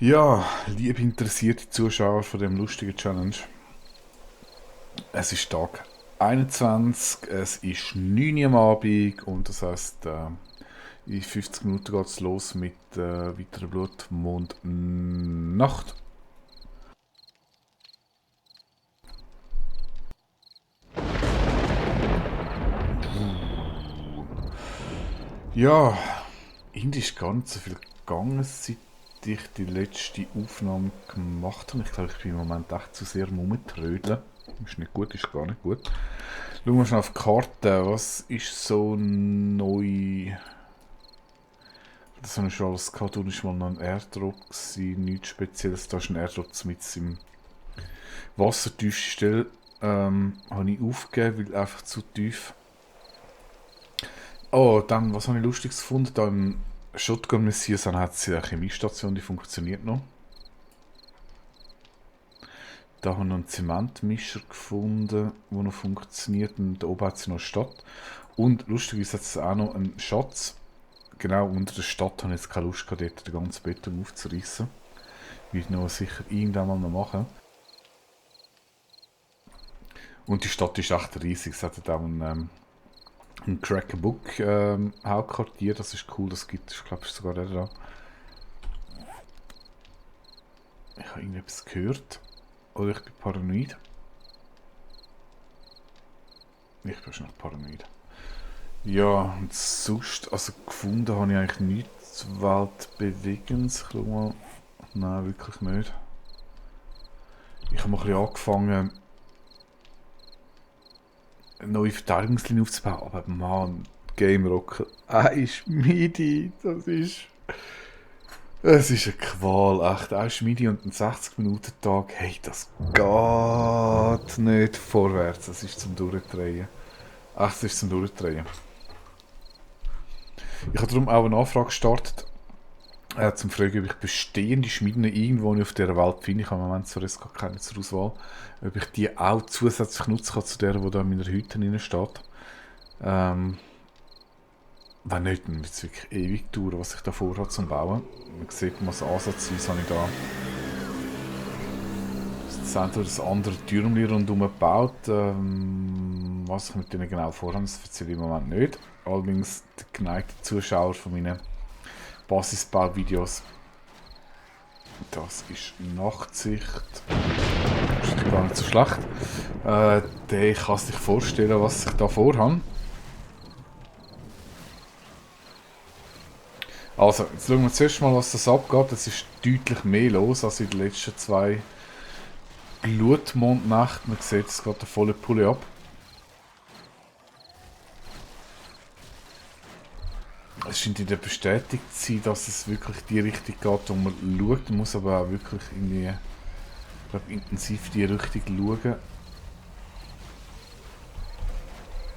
Ja, liebe interessierte Zuschauer von dem lustigen Challenge. Es ist Tag 21, es ist 9 Uhr am Abend und das heisst, in 50 Minuten geht es los mit weiterer Blutmond Nacht. Ja, irgendwie ist gar nicht so viel gegangen, seit ich die letzte Aufnahme gemacht habe. Ich glaube, ich bin im Moment echt zu sehr am Rumtrödeln. Ist nicht gut, ist gar nicht gut. Schauen wir schnell auf die Karte. Was ist so neu? Das habe ich schon alles gehabt. Da war mal noch ein Airdrop. Nichts Spezielles. Da ist ein Airdrop mit im wassertiefsten Stelle. Habe ich aufgegeben, weil einfach zu tief. Oh, dann, was habe ich Lustiges gefunden? Da im Shotgun Messias hat sie eine Chemiestation, die funktioniert noch. Da haben wir noch einen Zementmischer gefunden, der noch funktioniert. Und da oben hat sie noch eine Stadt. Und lustigerweise hat es auch noch einen Schatz. Genau unter der Stadt habe ich jetzt keine Lust gehabt, dort den ganzen Beton aufzureißen. Will ich noch sicher irgendwann mal noch machen. Und die Stadt ist echt riesig. Es hat auch ein Crack-a-Book Hauptquartier. Das ist cool, das gibt es. Ich glaube, es ist sogar der da. Ich habe irgendetwas gehört. Oder ich bin paranoid. Ich bin schon paranoid. Ja, und sonst, also gefunden habe ich eigentlich nichts Weltbewegendes. Ich schau mal. Nein, wirklich nicht. Ich habe mal ein bisschen angefangen, eine neue Verteidigungslinie aufzubauen, aber Mann, Game Rocker, Schmiedi, das ist... Es ist eine Qual, echt. Ein Schmiedi und ein 60-Minuten-Tag, hey, das geht nicht vorwärts. Das ist zum Durchdrehen. Echt, das ist zum Durchdrehen. Ich habe darum auch eine Anfrage gestartet, zum Fragen, ob ich bestehende Schmieden irgendwo auf dieser Welt finde. Ich habe im Moment zwar jetzt gar keine zur Auswahl. Ob ich die auch zusätzlich nutzen kann zu der, die da in meiner Hütte drin steht. Wenn nicht, dann wird es wirklich ewig dauern, was ich da vorhabe zum Bauen. Man sieht mal so ansatzweise, habe ich da das eine oder das andere Türmchen rundherum gebaut. Was ich mit denen genau vorhabe, das erzähle ich im Moment nicht. Allerdings die geneigten Zuschauer von meinen Basisbauvideos, das ist Nachtsicht. Das ist gar nicht so schlecht. Der kann sich vorstellen, was ich da vorhabe. Also, jetzt schauen wir zuerst mal, was das abgeht. Es ist deutlich mehr los als in den letzten zwei Blutmondnächten. Man sieht, es geht eine volle Pulle ab. Es scheint in der bestätigt zu sein, dass es wirklich die Richtung geht, wo man schaut. Man muss aber auch wirklich irgendwie, ich glaube, intensiv die Richtung schauen.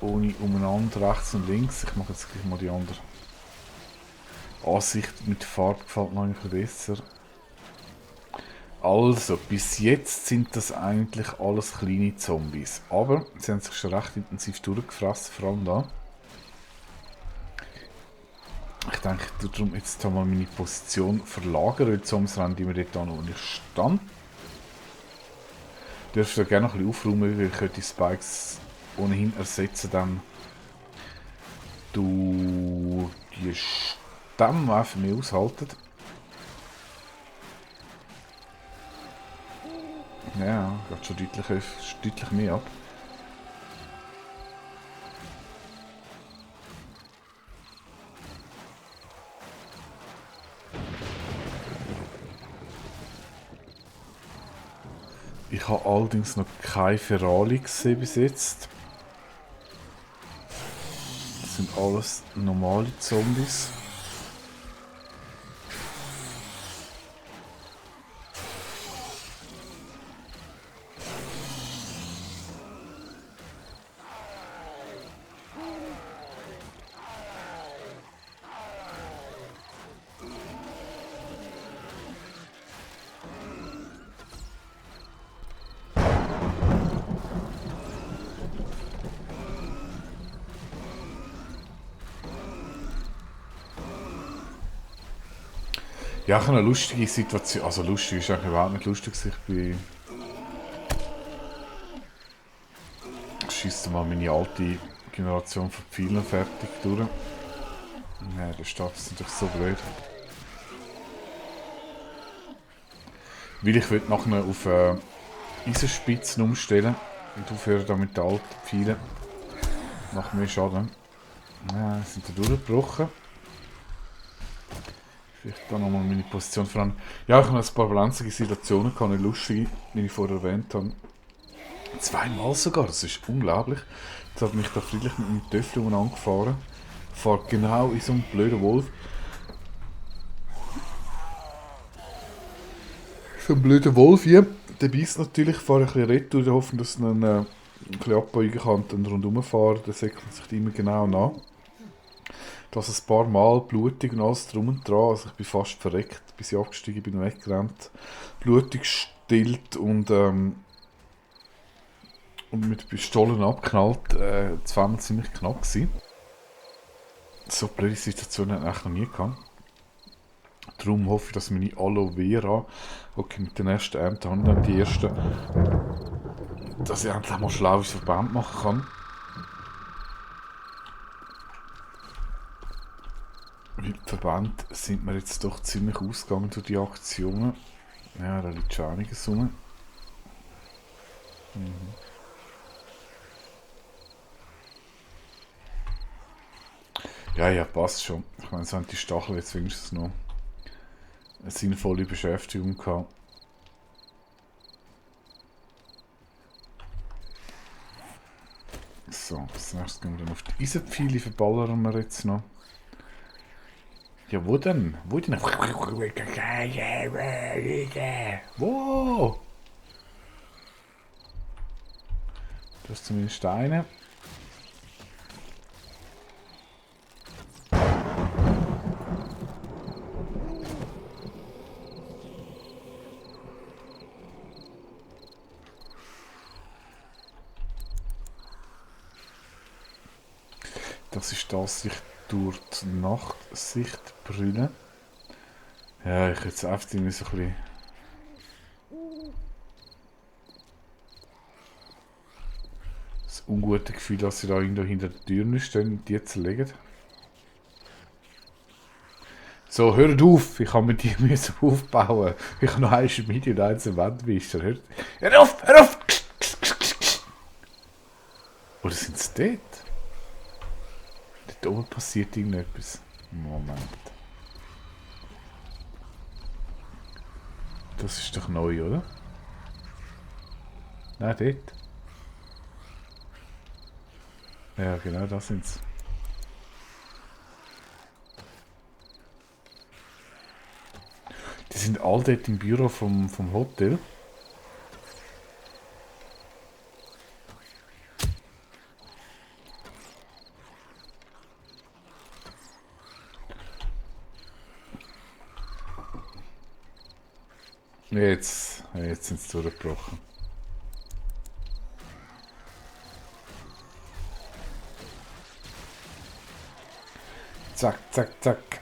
Ohne umeinander, rechts und links. Ich mache jetzt gleich mal die andere Ansicht mit Farbe, gefällt mir eigentlich besser. Also, bis jetzt sind das eigentlich alles kleine Zombies. Aber sie haben sich schon recht intensiv durchgefressen, vor allem da. Ich denke, ich tue darum jetzt mal meine Position verlagern, weil die Zombies rennen immer dort an, wo ich stand. Du darfst da gerne noch ein bisschen aufräumen, weil ich könnte die Spikes ohnehin ersetzen, dann du die Stämme einfach mehr aushalten. Ja, geht schon deutlich mehr ab. Ich habe allerdings noch keine Ferrari gesehen bis jetzt. Das sind alles normale Zombies. Ja, ich habe eine lustige Situation. Also lustig ist eigentlich überhaupt nicht lustig. Ich schieße mal meine alte Generation von Pfeilen fertig durch. Nein, der Start ist natürlich so blöd. Weil ich will nachher auf Eisenspitzen umstellen und aufhören da mit den alten Pfeilen. Macht mehr Schaden. Ja, sind da durchgebrochen. Vielleicht da nochmal meine Position voran. Ja, ich habe ein paar brenzlige Situationen gehabt, nicht lustige, wie ich vorher erwähnt habe. Zweimal sogar, das ist unglaublich. Jetzt hat mich da friedlich mit meinem Töffel angefahren. Fahrt genau in so einen blöden Wolf. So ein blöder Wolf hier. Der beißt natürlich, fahre ein bisschen retour, hoffen, dass er ihn ein bisschen abbeugen kann und dann rundherum fahren. Der säckelt sich immer genau nach. Das ein paar Mal blutig und alles drum und dran. Also ich bin fast verreckt, bis ich abgestiegen bin und weggerannt. Blutig gestillt und mit Pistolen abgeknallt. Zweimal ziemlich knapp gewesen. So blöde Situationen hatte ich eigentlich noch nie gehabt. Darum hoffe ich, dass meine Aloe Vera, okay, mit den ersten Ernten habe ich dann die ersten, dass ich endlich mal schlaues Verband machen kann. Weil die Verbände sind mir jetzt doch ziemlich ausgegangen durch die Aktionen. Ja, da liegt schon einiges rum. Ja, ja, passt schon. Ich meine, so haben die Stachel jetzt wenigstens noch eine sinnvolle Beschäftigung gehabt. So, als nächstes gehen wir dann auf die Eisenpfeile, verballern wir jetzt noch. Ja, wo denn? Wo denn? Wo? Du hast zumindest einen. Das ist das, sich durch die Nachtsicht brüllen. Ja, ich jetzt einfach irgendwie so ein bisschen. Das ungute Gefühl, dass sie da irgendwo hinter der Tür stehen und die zerlegen. So, hört auf! Ich habe mit dir müssen aufbauen. Ich habe noch eine Schmiede und einen Wandwischer. Hör auf! Hör auf! Oder sind sie dort? Dort oben passiert irgendetwas. Moment. Das ist doch neu, oder? Nein, dort. Ja, genau, da sind sie. Die sind all dort im Büro vom Hotel. Jetzt sind sie durchgebrochen. Zack, zack, zack.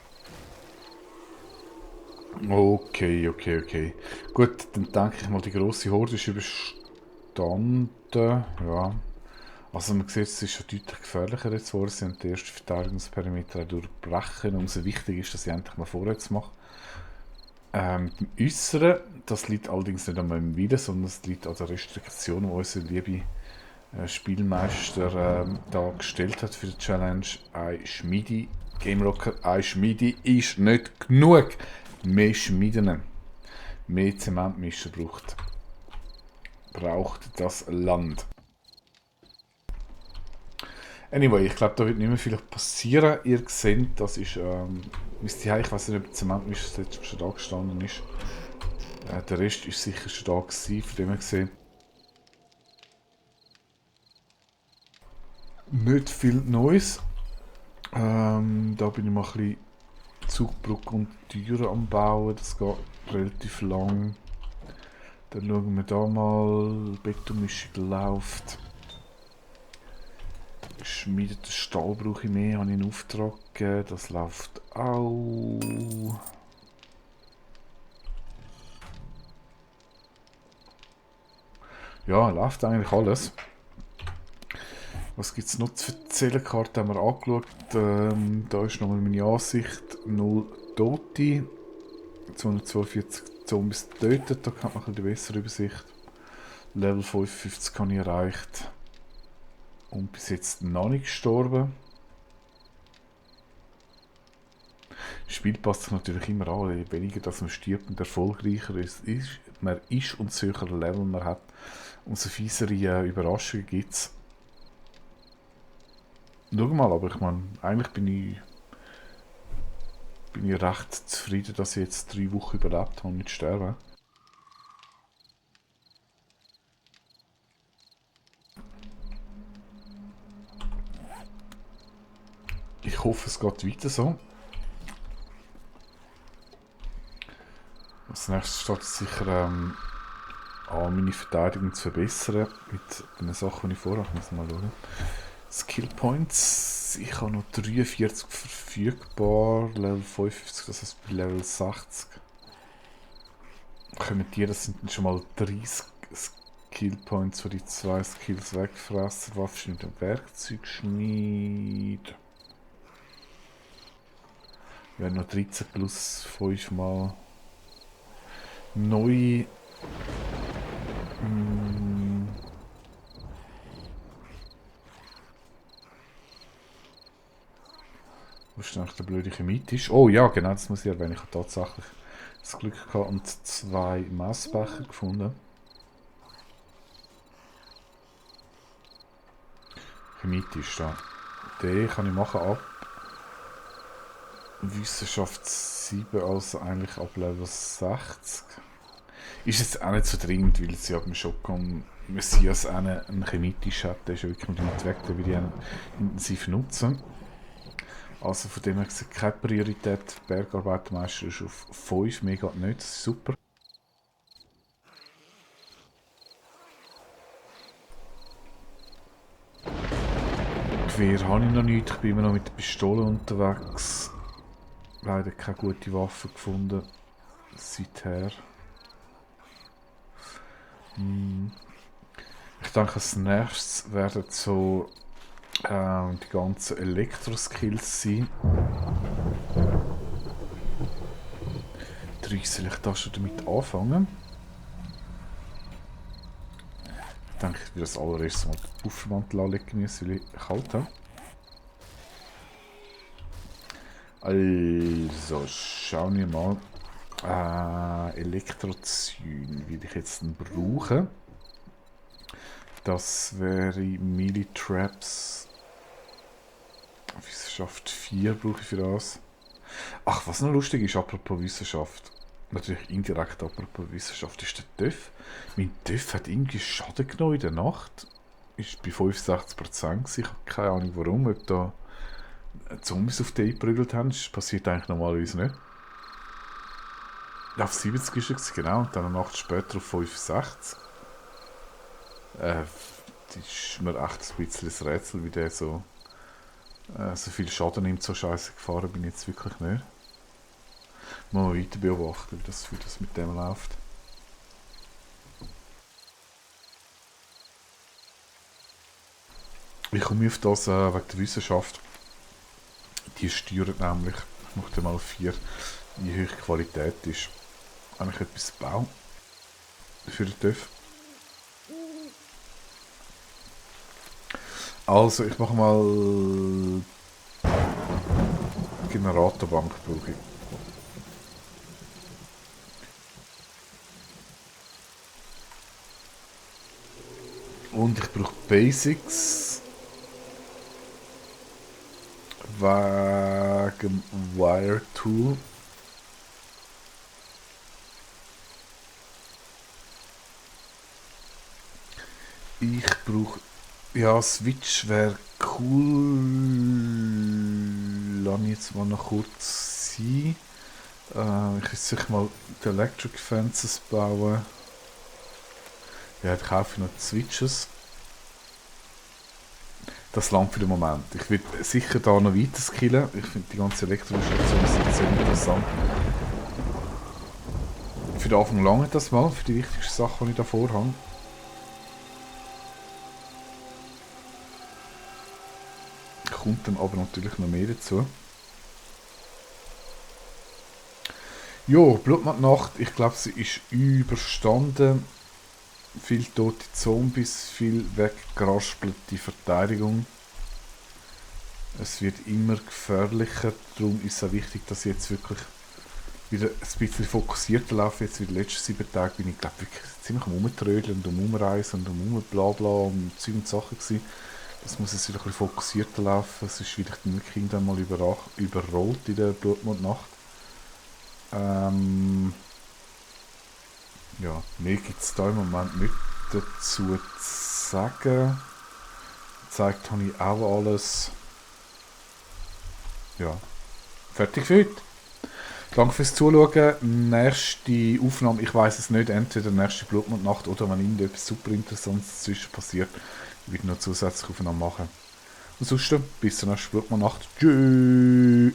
Okay, okay, okay. Gut, dann denke ich mal, die grosse Horde ist überstanden. Ja. Also man sieht, es ist schon deutlich gefährlicher jetzt geworden. Sie haben den ersten Verteidigungsperimeter auch durchbrechen. Umso wichtiger ist, dass ich endlich mal vorwärts mache. Mit dem Äußeren, das liegt allerdings nicht an meinem Willen, sondern es liegt an der Restriktion, die unsere liebe Spielmeister da gestellt hat für die Challenge. Ein Schmiede, Game Rocker, ein Schmiede ist nicht genug. Mehr Schmieden, mehr Zementmischer braucht das Land. Anyway, ich glaube, da wird nicht mehr viel passieren. Ihr seht, das ist, ich weiß nicht, ob der Zementmischer das letzte Mal schon da gestanden ist. Der Rest ist sicher schon da gewesen, von dem her gesehen. Nicht viel Neues. Da bin ich mal ein bisschen Zugbrücke und Türen am Bauen. Das geht relativ lang. Dann schauen wir da mal. Betonmischung läuft. Geschmiedeten Stahl brauche ich mehr, habe ich in Auftrag gegeben. Das läuft auch. Ja, läuft eigentlich alles. Was gibt es noch zu erzählen? Die Karte haben wir angeschaut. Da ist nochmal meine Ansicht. 0 Tote. 242 Zombies getötet. Da hat man ein bisschen die bessere Übersicht. Level 55 habe ich erreicht. Und bis jetzt noch nicht gestorben. Das Spiel passt sich natürlich immer an. Je weniger dass man stirbt und erfolgreicher man ist und so höhere Level man hat, umso fiesere Überraschungen gibt es. Schau mal, aber ich meine, eigentlich bin ich recht zufrieden, dass ich jetzt 3 Wochen überlebt habe und nicht sterbe. Ich hoffe, es geht weiter so. Als nächstes steht sicher an, meine Verteidigung zu verbessern mit den Sachen, die ich vorher muss mal schauen. Skill Points. Ich habe noch 43 verfügbar, Level 55, das heißt bei Level 60. Kommen die, das sind dann schon mal 30 Skill Points für die 2 Skills wegfressen. Waffenschmied und Werkzeugschmied. Wir haben noch 13 plus 5 mal neu. Wo ist denn eigentlich der blöde Chemietisch? Oh ja, genau, das muss ich erwähnen. Ich habe tatsächlich das Glück gehabt und 2 Massbecher gefunden. Chemietisch da. Den kann ich machen ab Wissenschaft 7, also eigentlich ab Level 60. Ist jetzt auch nicht so dringend, weil es ja beim Shotgun Messias einen Chemietisch hat. Der ist ja wirklich mit weg, den will ich intensiv nutzen. Also von dem her gesehen keine Priorität. Bergarbeitermeister ist auf 5, mega nicht, das ist super. Gewehr habe ich noch nicht, ich bin immer noch mit der Pistole unterwegs. Leider keine gute Waffe gefunden. Seither. Ich denke, als nächstes werden so die ganzen Elektro-Skills sein. Soll ich da schon damit anfangen? Ich denke, ich will das allererstes mal den Puffermantel anlegen müssen, weil ich kalt habe. Also, schauen wir mal. Elektrozyn will ich jetzt brauchen. Das wäre Millitraps. Wissenschaft 4 brauche ich für das. Ach, was noch lustig ist, apropos Wissenschaft. Natürlich indirekt apropos Wissenschaft ist der TÜV. Mein TÜV hat irgendwie Schaden genommen in der Nacht. Ist bei 65%. Ich habe keine Ahnung warum, ob da Zombies auf den eingeprügelt haben. Das passiert eigentlich normalerweise nicht. Auf 70 ist es genau, und dann eine Nacht später auf 65. Das ist mir echt ein bisschen das Rätsel, wie der so viel Schaden nimmt. So scheiße gefahren bin ich jetzt wirklich nicht. Mal weiter beobachten, wie das mit dem läuft. Ich komme auf das wegen der Wissenschaft. Die steuert nämlich, ich mache mal 4, wie hoch die Qualität ist. Habe ich etwas gebaut für den TÜV. Also, ich mache mal Generatorbank brauche ich. Und ich brauche Basics wegen Wire Tool. Ich brauche, ja, Switch wäre cool. Lass mich jetzt mal noch kurz sein. Ich soll mal die Electric Fences bauen. Ja, ich kaufe noch die Switches. Das langt für den Moment. Ich will sicher da noch weiter skillen. Ich finde die ganze Elektrostation sind sehr interessant. Für den Anfang lange das mal, für die wichtigsten Sachen, die ich da vorhabe. kommt dann aber natürlich noch mehr dazu. Jo, Blutmondnacht, ich glaube, sie ist überstanden. Viel tote Zombies, viel weggeraspelte Verteidigung. Es wird immer gefährlicher, darum ist es auch wichtig, dass ich jetzt wirklich wieder ein bisschen fokussierter laufe. Jetzt wie die letzten 7 Tage bin ich, glaube wirklich ziemlich am Rumtrödeln und am Umreisen und am Rumblabla und Zeug und Sachen gewesen. Das muss jetzt wieder ein bisschen fokussierter laufen, sonst werde ich dann wirklich irgendwann mal überrollt in der Blutmondnacht. Ja, mehr gibt es da im Moment nicht dazu zu sagen. Gezeigt habe ich auch alles. Ja, fertig für heute. Danke fürs Zuschauen. Nächste Aufnahme, ich weiß es nicht, entweder nächste Blutmondnacht oder wenn irgendetwas super Interessantes zwischen passiert, ich werde noch zusätzliche Aufnahmen machen. Und sonst bis zur nächsten Blutmondnacht. Tschüss!